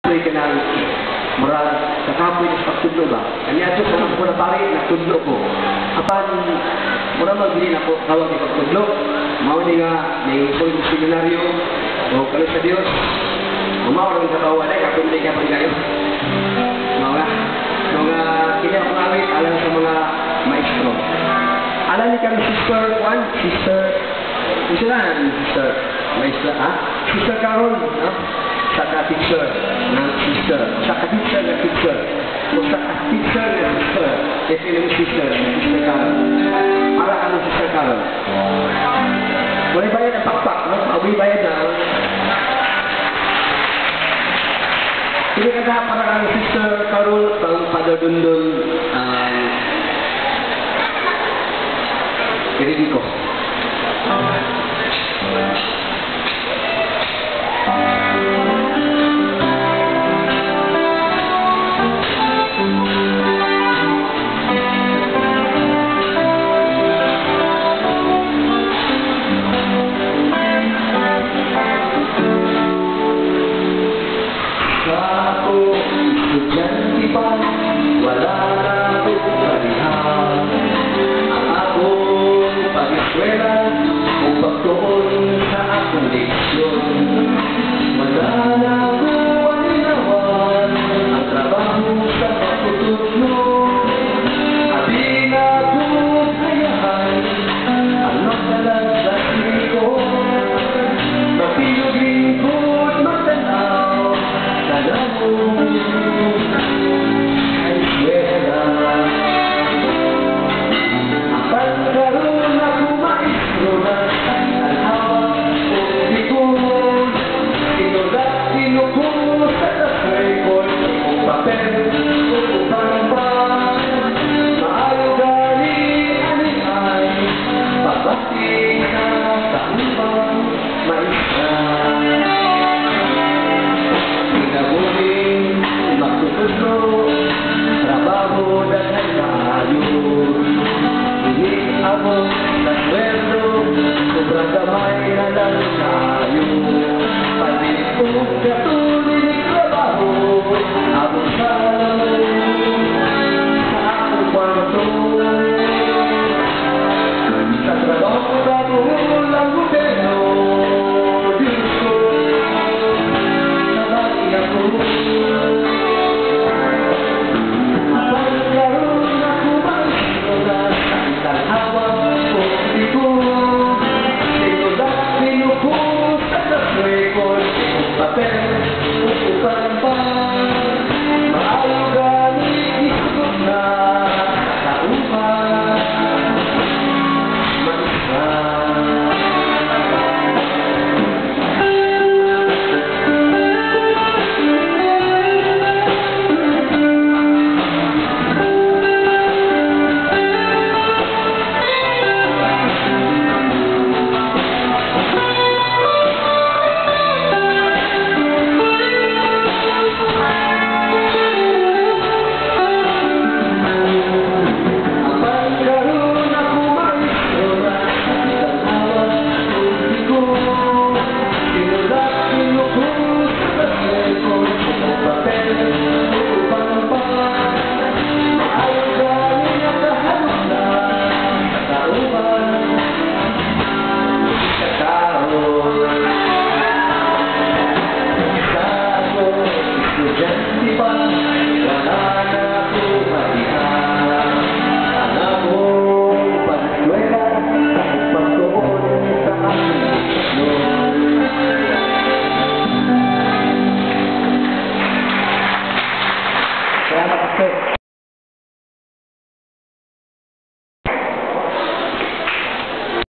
Kanang murag kakapoy sa pagtudlo ba. Kanya ato sa ko na pare nagtudlo ko. Apan mura man dili nako tawag ipagtudlo. Mao ni nga may ko seminaryo o kalo sa Dios. Mao ra sa tawa dai kapon di ka panggayo. Mao ra. So nga kini akong awit alang sa mga maestro. Alang ni kang Sister Juan, Sister Isa na, Sister Maestra, ha? Sister Carol, no? Sa ka-teacher ng sister. Sa ka-teacher ng teacher. O sa ka-teacher ng sister. Yes, ilang sister, Sister Carol. Para ka ng Sister Carol. Wala bayad ang pakpak, no? Awi bayad na. Hindi ka para kang Sister Carol, pang padadundun, Eridico. Sa estudyante pa, wala na akong kalihan. Ang akong pag-eskwela o pagtuon sa akong leksyon. Wala na akong alinawan ang trabaho sa pagtutudlo. Abi na akong kayahan ang magdalag sa silikon. Mapilugin ko't magtanaw Salamat po.